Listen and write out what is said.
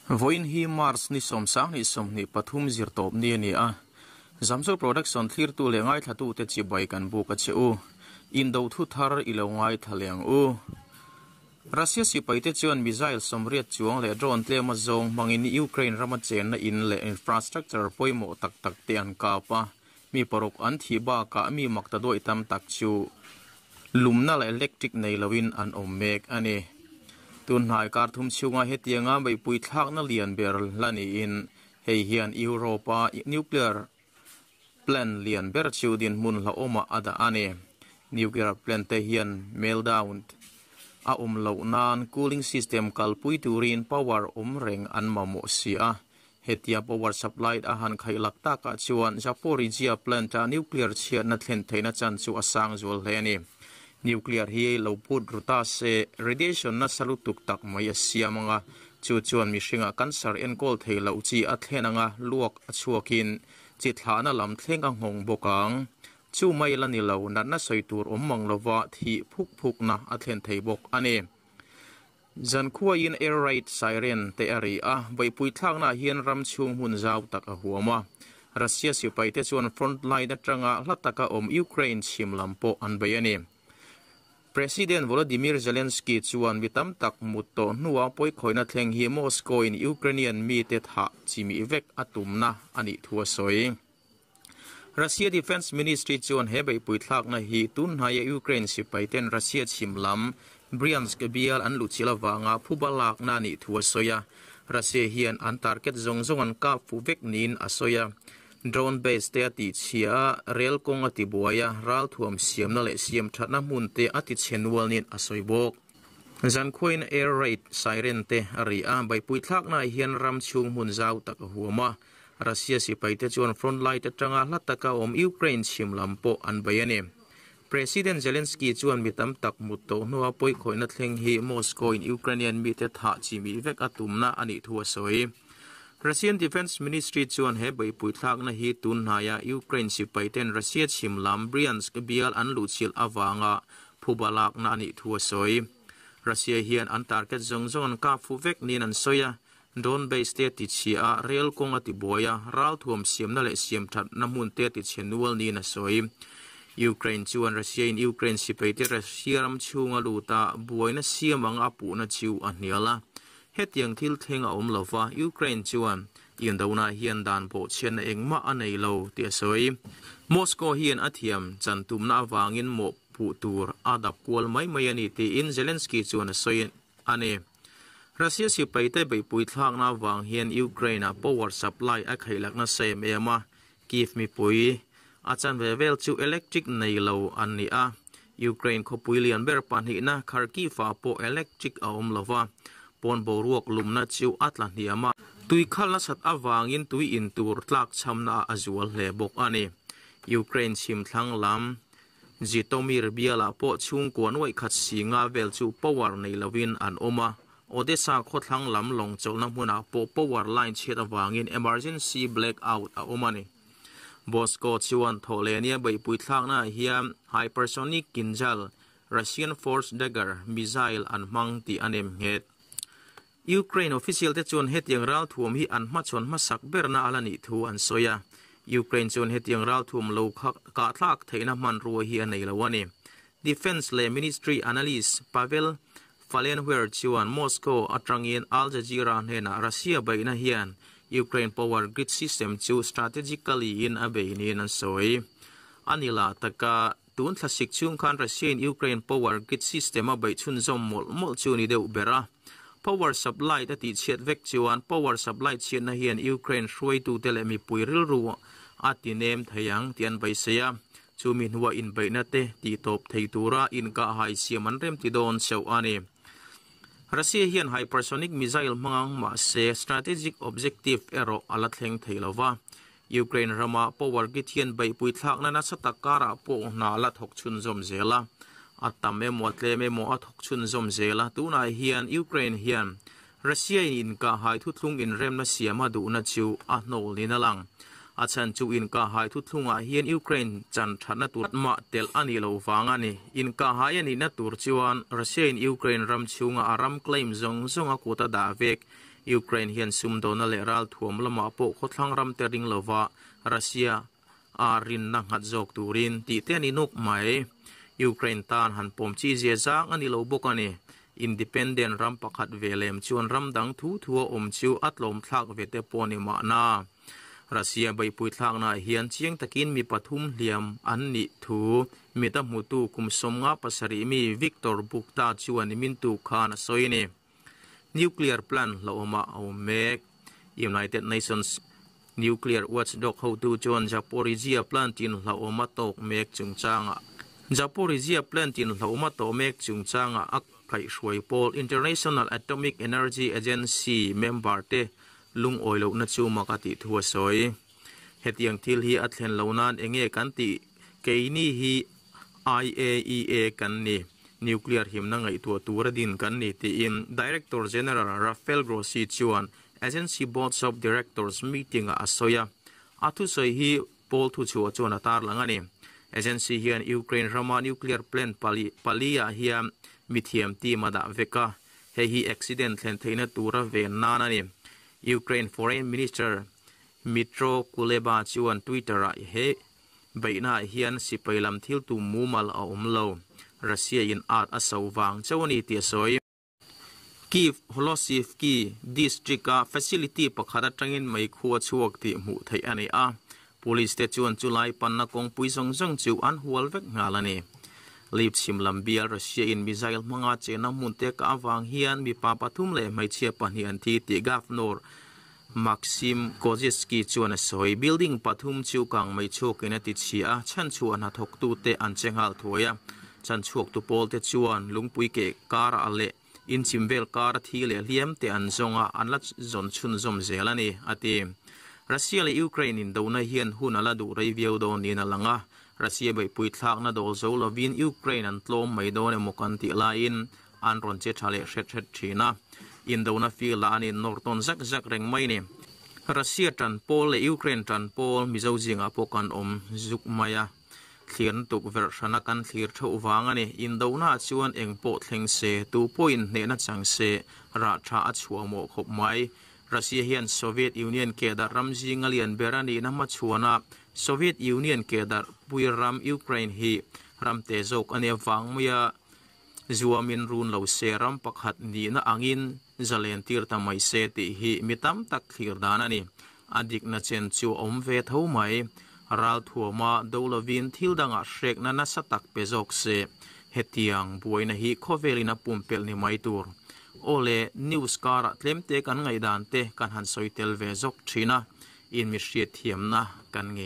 Vawiin hi March ni 20 23 zirtawp ni a ni a, Zamzo Production thlirtu leh ngaithlatute chibai kan buk a che u. Indo thu thar i lo ngaithla leh ang u. Russia sipaite chuan missile 80 chuang leh drone tlem a zawng hmangin Ukraine rama chenna in leh infrastructure pawimawh tak tak te an kap a, mi paruk an thih bakah mi makta duai tam tak chu lumna leh electric nei loin an awm mek a ni. Tun hnai kar thum chhunga hetianga beihpui thlakna lian ber la niin hei hian Europe-a nuclear plant lian ber chu dinhmun hlauhawmah a dah a ni. Nuclear plant te hian meltdown a awm loh nan cooling system kalpui turin power awm reng an mamawh si a. Hetia power supply a han khaih lak takah chuan Zaporizhzhia plant-a nuclear chhiatna thlen theihna chan chu a sang zual hle a ni. Nuclear hi lo put ru ta se, radiation nasa lutuk tak mai a siam ang a, chu chuan mihringa cancer enkawl thei loh chi a thlen ang a, luak a chhuakin chi thlahna lam thleng a nghawng bawk ang. Chu mai la ni lo, natna sawi tur awm mang lova thih phuk phukna a thlen thei bawk a ni. Zankhuaiin air raid siren te a ri a, beihpui thlaknaah hian ram chhung hmun zau tak a huam a. Russia sipaite chuan front line atanga hla taka awm Ukraine chhim lam pawh an bei a ni. President Volodymyr Zelensky chuan mi tam tak mut tawh hnua pawikhawihna thleng hi Moscow-in Ukrainian mite thah chimih vek a tumna a nih thu a sawi. Russia Defence Ministry chuan he beihpui thlakna hi tun hnaia Ukraine sipaiten Russia chhim lam Bryansk bial an luhchilh avanga phuba lakna a nih thu a sawi a. Russia hian an target zawng zawng an kap fuh vek niin a sawi a. Drone base te a tihchhia a, rel kawng a tibuai a, ralthuam siamna leh siam thatna hmun te a tichhe nual niin a sawi bawk. Zankhuain air raid siren te a ri a, beihpui thlaknaah hian ram chhung hmun zau tak a huam a. Russia sipaite chuan front line atanga hla taka awm Ukraine chhim lam pawh an bei a ni. President Zelensky chuan mi tam tak mut tawh hnua pawikhawihna thleng hi Moscow-in Ukrainian mite thah chimih vek a tumna a nih thu a sawi. Russian Defence Ministry chuan he beihpui thlakna hi tun hnaia Ukraine sipaiten Russia chhim lam Bryansk bial an luhchilh avanga phuba lakna a nih thu a sawi. Russia hian an target zawng zawng an kap fuh vek niin an sawi a, Drone base te a ti chhia a, rail kawng a ti buai a, ralthuam siamna leh siam thatna hmun te a ti chhe nual niin a sawi. Ukraine chuan Russia in Ukraine sipai te Russia ram chhunga lut a, buaina siam anga a puhna chu a hnial a. Hetiang thil thleng a awm lo va, Ukraine chuan indona hian dan bawhchhiatna engmah a nei lo tih a sawi. Moscow hian a thiam chan tumna avangin mawhpuh tur a dap kual mai mai a ni tiin Zelensky chuan a sawi a ni. Russia sipaite beihpui thlakna avang hian Ukraine-ah power supply a khaihlak nasa em em a, Kyiv mipui a chanve vel chu electric nei lo an ni a. Ukraine khawpui lian ber pahnihna Kharkiv-ah pawh electric a awm lo va, pawn boruak lumna chu a tla hniam a, tui khal nasat avangin tui in tur tlakchhamna a zual hle bawk a ni. Ukraine chhim thlang lam Zhytomyr bialah pawh chhungkua nuaih khat si nga vel chu power nei loin an awm a, Odesa khawthlang lam lawng chawlhna hmunah pawh power line chhiat avangin emergency blackout a awm a ni. Moscow chuan thawhlehnia beihpui thlaknaah hian hypersonic Kinzhal, Russian Force Dagger, missile an hmang tih a nem nghet. Ukraine official te chuan hetiang ralthuam hi an hmachhawn hmasak berna a la nih thu an sawi a. Ukraine chuan hetiang ralthuam lo kha kahthlak theihna hmanrua hi a nei lo a ni. Defence leh Ministry analyst Pavel Fallenhuer chuan Moscow atangin Al Jazeera hnenah Russia beihna hian Ukraine power grid system chu strategically in a bei niin an sawi. A ni lah taka tun thlasik chhung khan Russia in Ukraine power grid system a beih chhunzawm mawlh mawlh chu ni deuh ber a. Power supply te tihchhiat vek chuan power supply chhiatna hian Ukraine hruaitute leh mipui rilru a ti nem thei ang tih an beisei a, chumi hnuah inbeihna te tihtawp thei tura inkahhai siam an remti dawn chauh a ni. Russia hian hypersonic missile hmang mahse strategic objective erawh a la thleng thei lo va, Ukraine rama power grid hian beihpui thlakna nasa tak karah pawh hna la thawk chhunzawm zel a, a tam emaw a tlem emaw a thawk chhunzawm zel a, tunah hian Ukraine hian Russia in inkahhai thuthlung inremna siam a duhna chu a hnawl niin a lang. A chhan chu inkahhai thuthlungah hian Ukraine chan thatna tur mah telh a nih loh vang a ni. Inkahhai a nihna tur chuan Russia in Ukraine ram chhunga a ram claim zawng zawng a kut a dah vek. Ukraine hian sumdawna leh ralthuam lamah pawh khawthlang ram te ring lova Russia a rinna nghat zawk turin tih te a ni nuk mai. Ukraine tan han pawm chi zia zang a ni lo bawk a ni. Independent ram pakhat ve lem chuan ram dang thu thu a awm chu a tlawm thlak ve te pawh a ni mahna. Russia beihpui thlaknaah hian chiang takin mi pathum hliam an nih thu mit a hmutu kum 57 mi Viktor Bukhta chuan nimin tuk khan a sawi a ni. Nuclear plant hlauhawmah a awm mek. United Nations Nuclear Watchdog hotu chuan Zaporizhzhia plant in hlauhawm a tawk mek chungchangah Zaporizhzhia plant in hlauhawm a tawh mek chungchangah a kaihhruai pawl International Atomic Energy Agency member te Lungawi lohna chu mak a tih thu a sawi. Hetiang thil hi a thlen lo nan enge kan tih? Keini hi IAEA kan ni. Nuclear himna ngaihtuah tura din kan ni tiin Director General Rafael Grossi chuan Agency Boards of Directors meeting-ah a sawi a. A thusawi hi pawl thuchhuah chuan a tarlang a ni. Agency hian Ukraine rama nuclear plant pali pali-ah hian mithiam team a dah vek a. Hei hi accident thlen theihna tura ven nan a ni. Ukraine Foreign Minister Dmytro Kuleba chuan Twitter-ah he beihnaah hian sipai lam thil tum mumal a awm lo. Russia-in at a so vang chauh a ni tih a sawi. Kyiv Holosivki district-a facility pakhat atangin meikhu a chhuak tih hmuh theih a ni a. Police te chuan chulai panna kawngpui zawng zawng chu an hual vek nghal a ni. Lip chhim lam bial Russia in missile hmanga chehna hmun te ka avang hian mipa pathum leh hmeichhia pahnih an thi tih Governor Maxim Kozitsky chuan a sawi. Building pathum chu kang mei chhuakin a ti chhia a, chhanchhuah hnathawktute an che nghal thuai a. Chhanchhuaktu pawl te chuan lungpui keh karah leh Inchim vel kar a thi leh hliam te an zawng a, an la zawn chhunzawm zel a ni, a ti. Russia leh Ukraine indona hian hun a la duh rei viau dawn niin a lang a, Russia beihpui thlakna dawl zo lovin Ukraine an tlawm mai dawn emaw kan tih laiin an rawn che tha leh hret hret thin a, indona field ah an innawr tawn zak zak reng mai ni. Russia tan pawl leh Ukraine tan pawl Mizo zingah pawh kan awm zuk mai a. Thlirna tukverh hrana kan thlir theuh vang a ni. Indohnaah chuan eng pawh thleng se, tu pawhin hnehna chang se, rah tha a chhuah mawh khawp mai. Russia hian Soviet Union kehdarh ram zinga lian ber a nihna hmachhuana Soviet Union kehdarh pui ram Ukraine hi ram te zawk a nia vang maia zuamin run lo se ram pakhat nihna angin zalen tir ta mai se tih hi mi tam tak thlir dan a ni. A dikna chen chu a awm ve tho mai. Ralthuama do lovin thil dangah hrekna nasa tak pe zawk se, hetiang buaina hi khawvelin a pumpelh ni mai tur. Aw le, news karah tlemte kan ngaihdan te kan han sawi tel ve zawk thin a, in mi hriatthiamna kan nge.